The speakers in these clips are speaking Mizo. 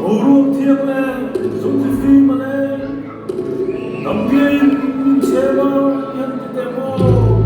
Boruak thiang leh zungzi fim a leng. Dampiain min chhem a i han ti teh maw?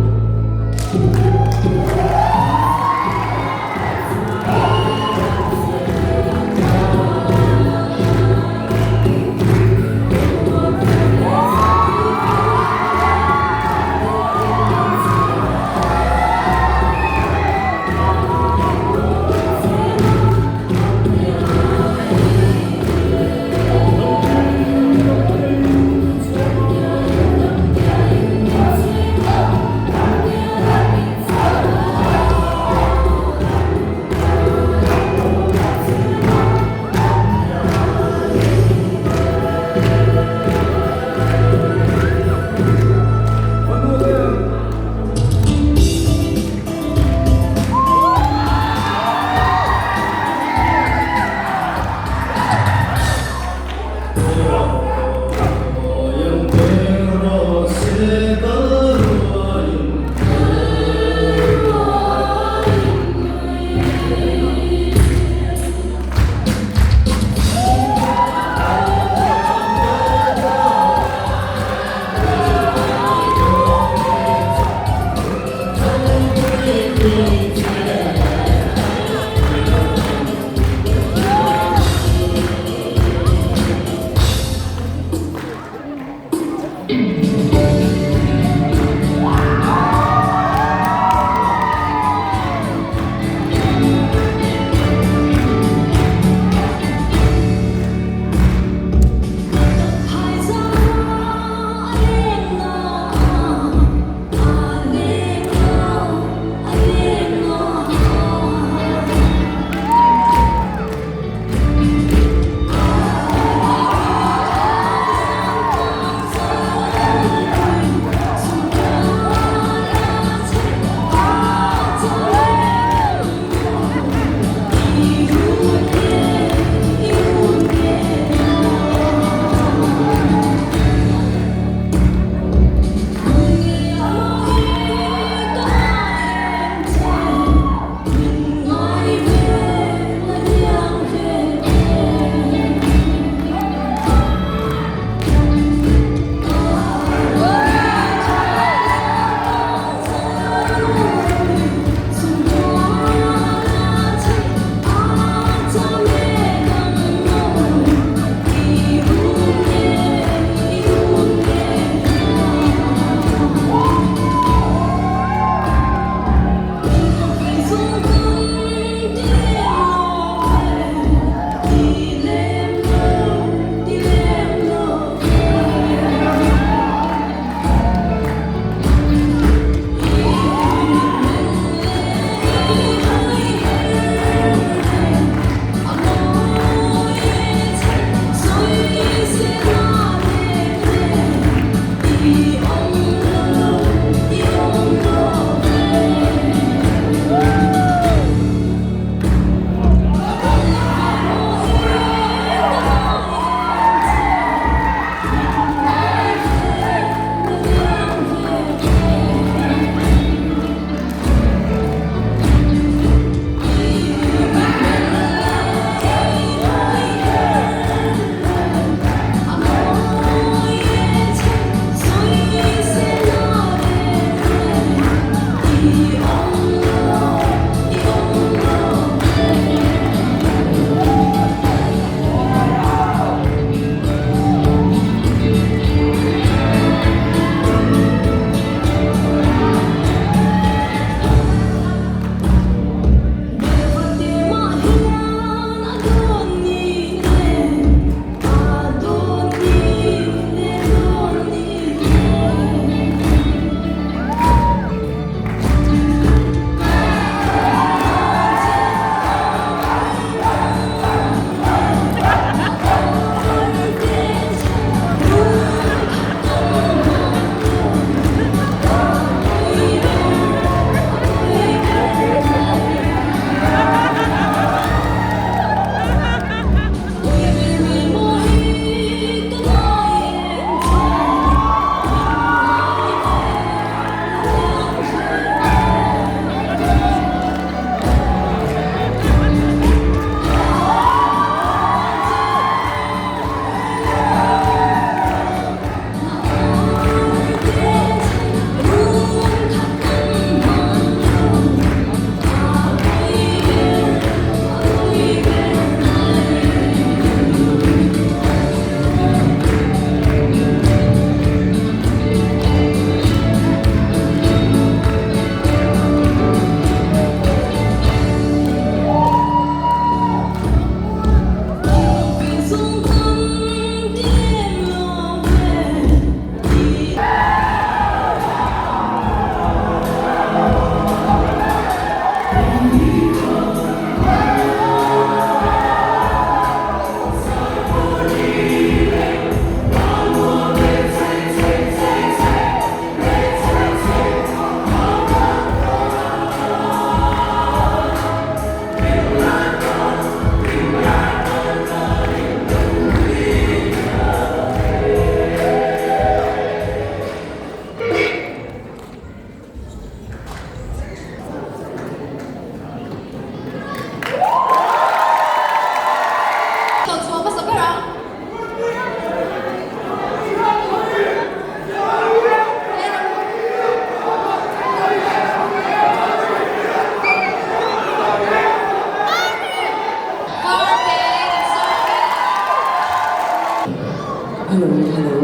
Hello hello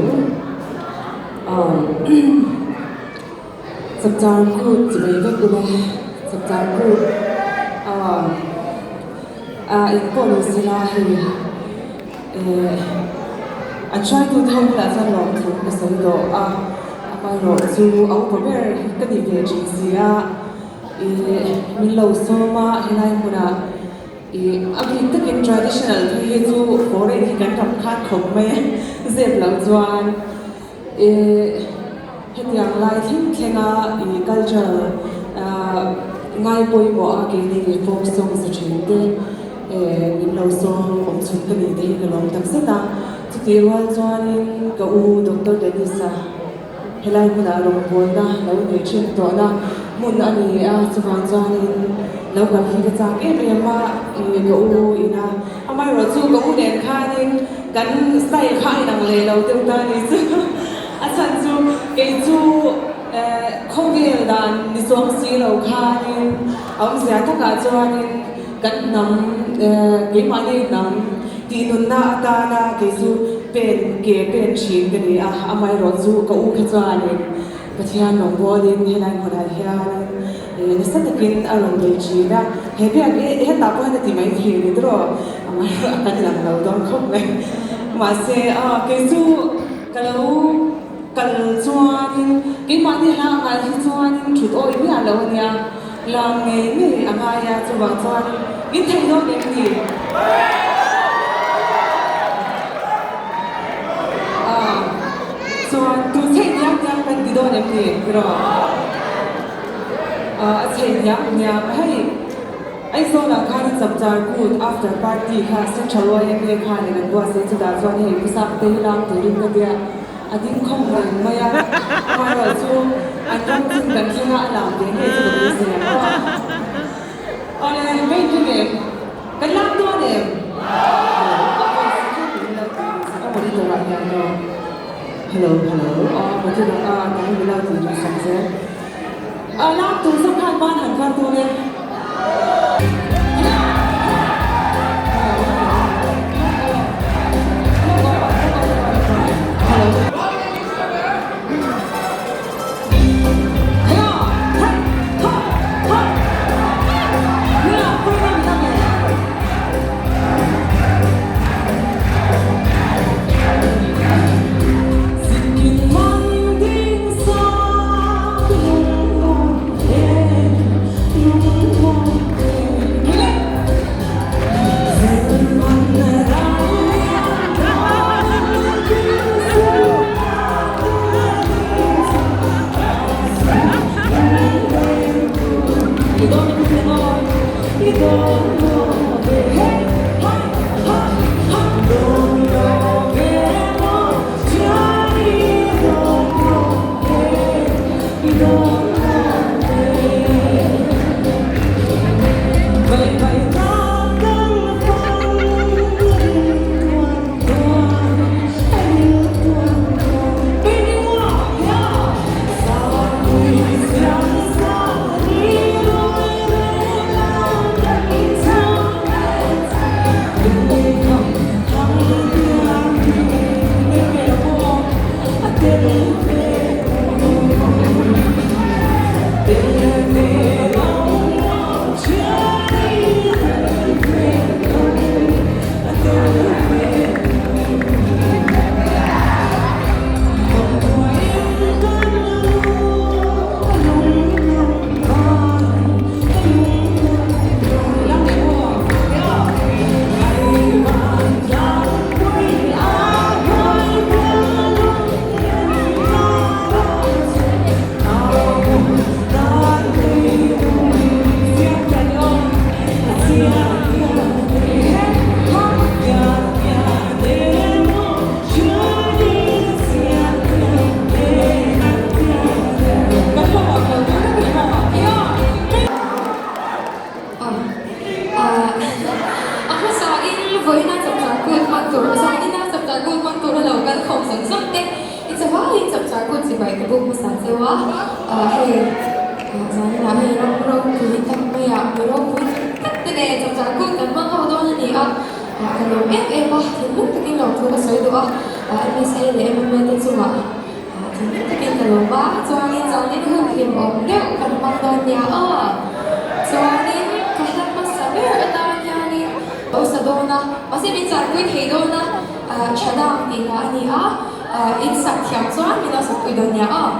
Chapchar kut chivei vek ula Chapchar kut eng pawh ni sela hei an hruaitute ho bulah chuan lawmthu ka sawi tawh a amaherawh chu a upa ber ka ni ve thin si a min lo sawm a helai hmunah. Ih, a bik takin traditional phei hi chu foreign hi kan ram khan khawp mai a, zep loh chuan ih hetiang lai thleng thlenga ih culture ah ngai pawimawh a keini folk song sa thin te eh min lo sawm awm chhun ka ni te hi ka lawm tak zet a, chutih rual chuanin ka u Doctor Dennis-a Helai hmunah rawngbawlna lo nei thin tawhna hmun a ni a, chuvang chuanin lo kal hi ka chak em em a, ih ka u ina amaherawh chu ka u nen khanin kan style kha a inang leh lo deuh ta a ni chu a chhan chu kei chu eh khawvel dan ni chuang si lo khanin a awmzia takah chuanin kan hnam eh keimahni hnam Tihnunna atana kei chu pen ke pen thin ka ni a, amaherawh chu ka u kha chuanin Pathian rawngbawlin helai hmunah hianin nasa takin a rawn bei thin a, he biak hetah pawh hian a ti mai thei ni tawh amaherawh a kan lang lo dawn khawp mai. Mahse kei chu ka lo kal chuanin keimahni hla angai hi chuanin thut awih miah lo a nia. Lam ngei ngei a ngai a, chuvang chuan in thei dawn em ni? Ah, chuan tu chheih diam diam kan ti dawn em ni? Rawh. Ah, a chheih diam diam. Hei, Aizawlah khan in chapchar kut after party kha Central YMA khanin an buatsaih chutah chuan hei Pusak te hi lam turin ka tia. A ding khawm reng mai a, amaherawh chu an ram chin kan thleng a, a lam ve ngei chu ka beisei ang aw. Awle, ka inring em? Kan lam dawn em? A voice hi tlem in lo tih rih sak a monitor ah hian aw. Hello, hello, aw monitor ah kan in lo tih rih sak zel. A lam tur zawk khan ban han kar dawn e. A hmasain vawiina chapchar kut hmang tur, zanina chapchar kut hmang tura lo kal khawm zawng zawng te i chavaiin chapchar kut chibai ka buk hmasa cheu a. Hei zaninah hei ram ropui tak maiah mi ropui tak tak te nen chapchar kut kan hmang ho dawn a ni a. Ka lawm em em a, thinlung takin lawmthu ka sawi duh a. MSA leh MMA te chungah thinrim takin ka lawm a, chuanin zanin hun hlimawm deuh kan hmang dawn nia aw. Chuanin ka hla hmasa ber atan hianin ka usa dawn a, mahse min zanpui thei dawn a, tha dang tih hla a ni a, in sak thiam chuan min lo sakpui dawn nia aw.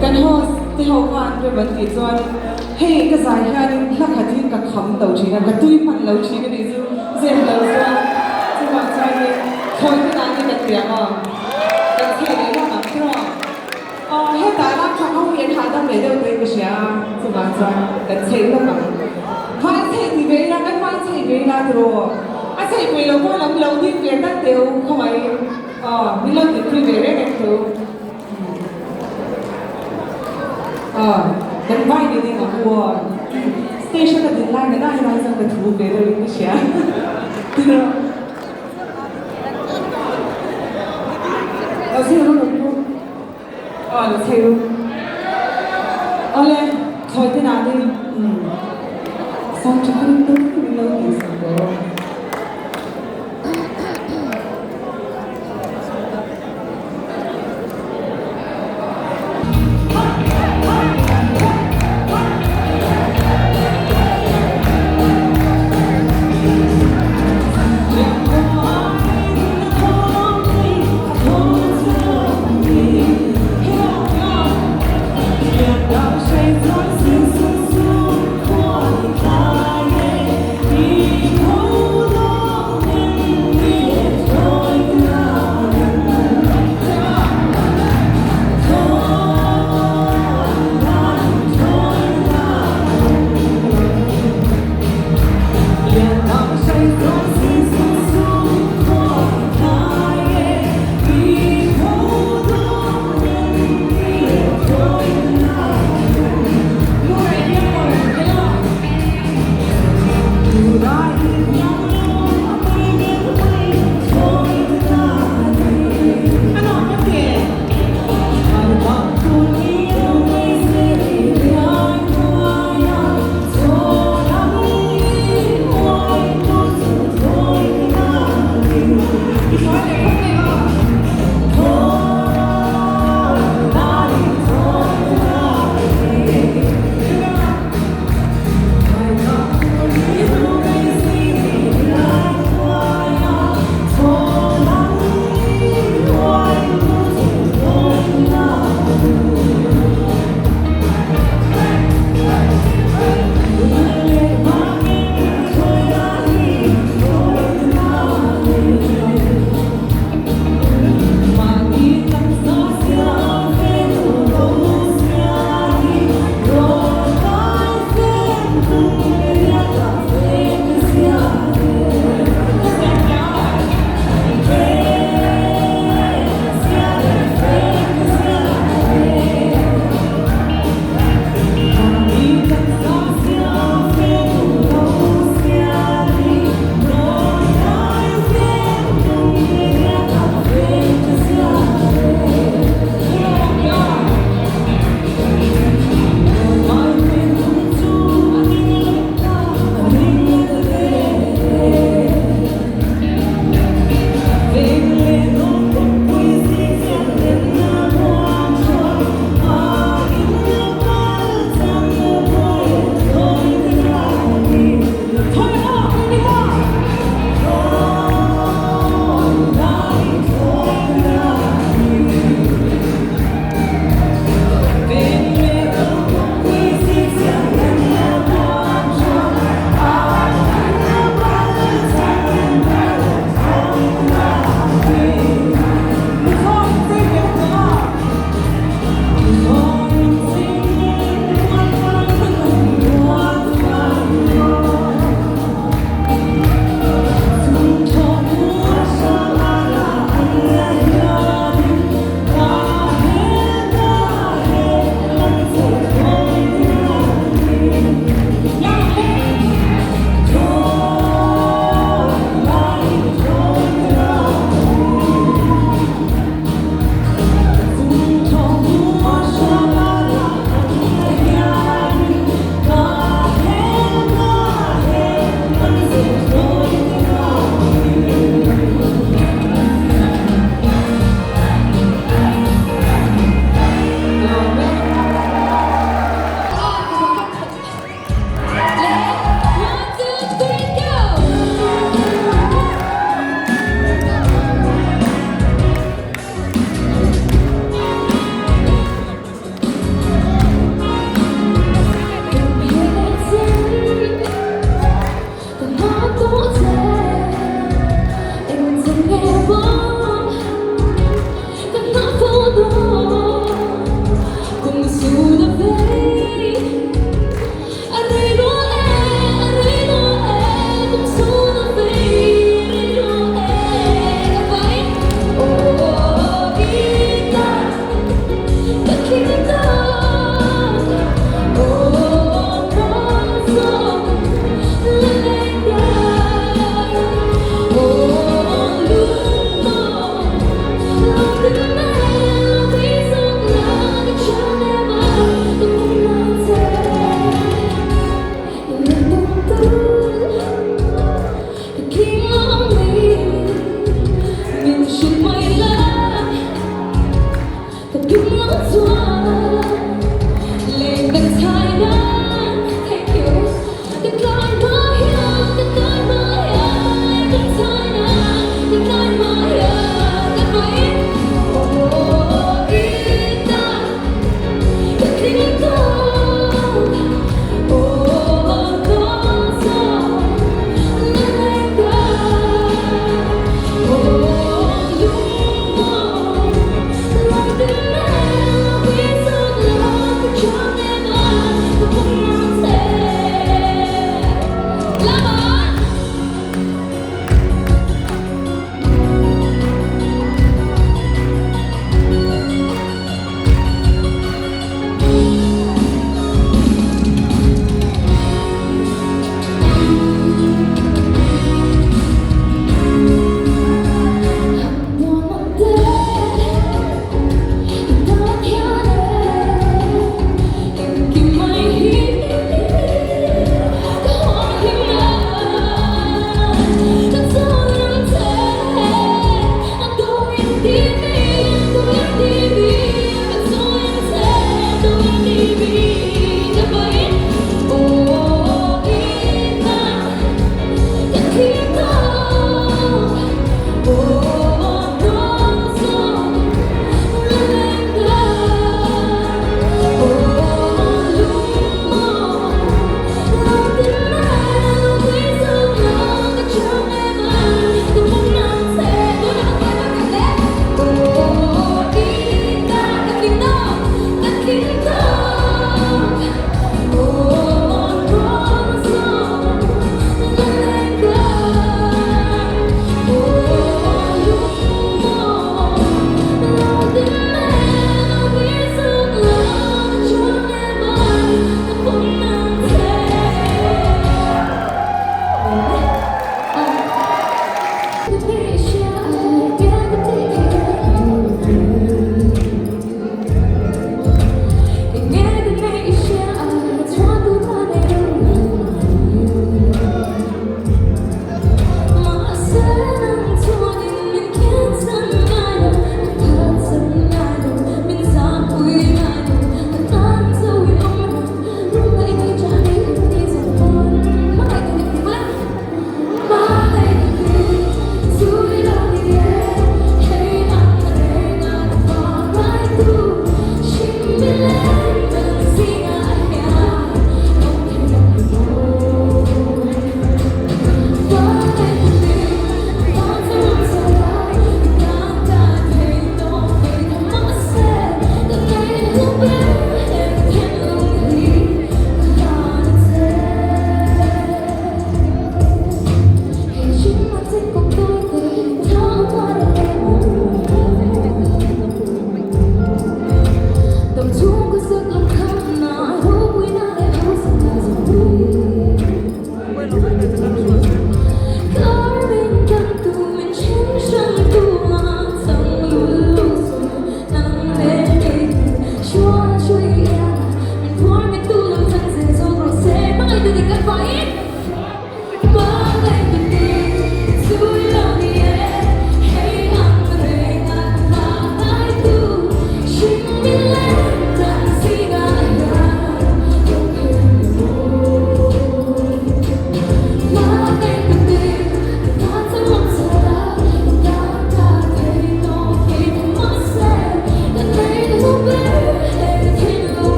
Kan host te ho khan rem an tih chuan hei ka zai hianin hla khat hi ka kham lo thin a, ka tui hman lo thin a nih chu zep lo chuan chuvang chuanin thawi te dan hi kan ti ang aw, kan chhe leh hlawm ang chu aw. Aw hetah lam thlang ho hi an hahdam leh deuh tawhin ka hria a, chuvang chuan kan chheih hlawm ang. Hmai chheih ti ve ila, kan hmai chheih ve ila tiraw? A chheih peih lo pawh lam lo ding ve tak teh u khawmai aw min lo tihpui ve reng reng thu. Aw kan vai ni ding ang u aw. Station a din lai na na helai chuan ka thu ve deuhin ka hria tiraw? Lo chhe ru lo pu. Aw lo chhe ru. Awle thawi te dan in umm sound tha kha deuh deuh in lo tih sak tawh.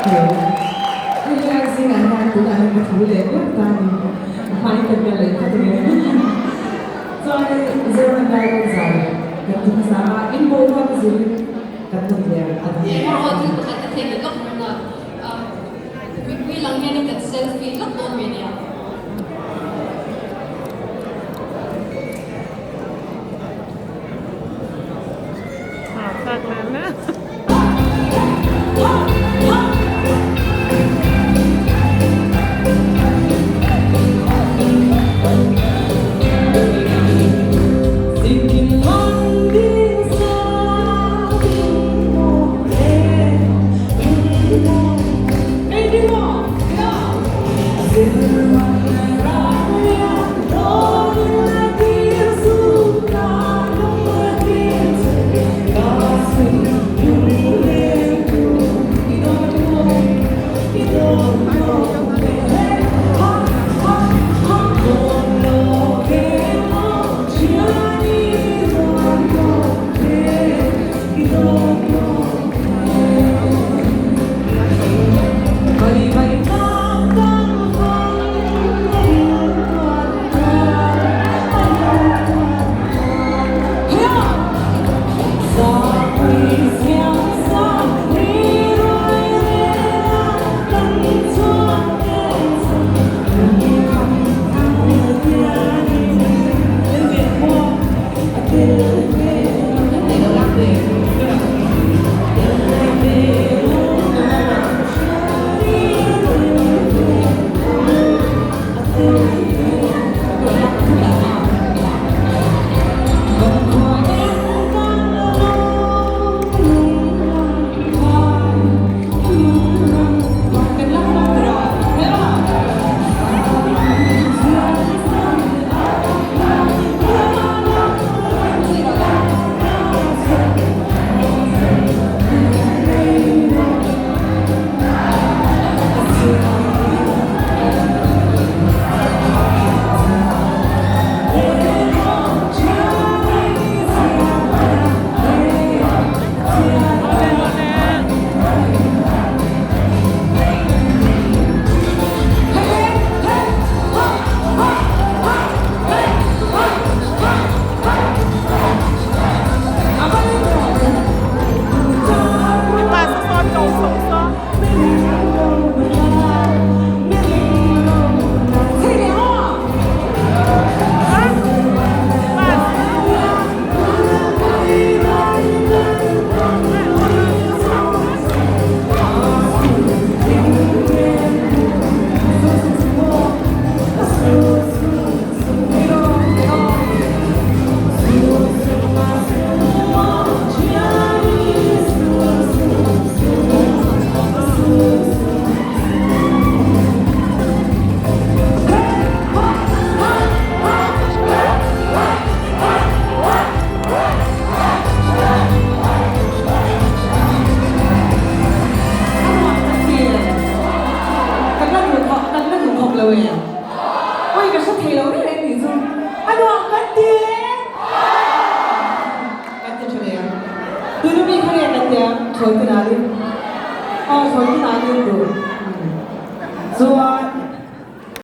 Hello. Hei hi zingah hian tunah hian ka thu leh vek ta a ni. A hmain kan kal leh phawt ange. Chuanin Zoram Dialogue zai kan ti hmasa a, in boruak a zirin kan nun leh a ni. Aw thil pakhat ka thei leh lawk mai a, mipui lang hianin kan selfie lawk dawn mai nia.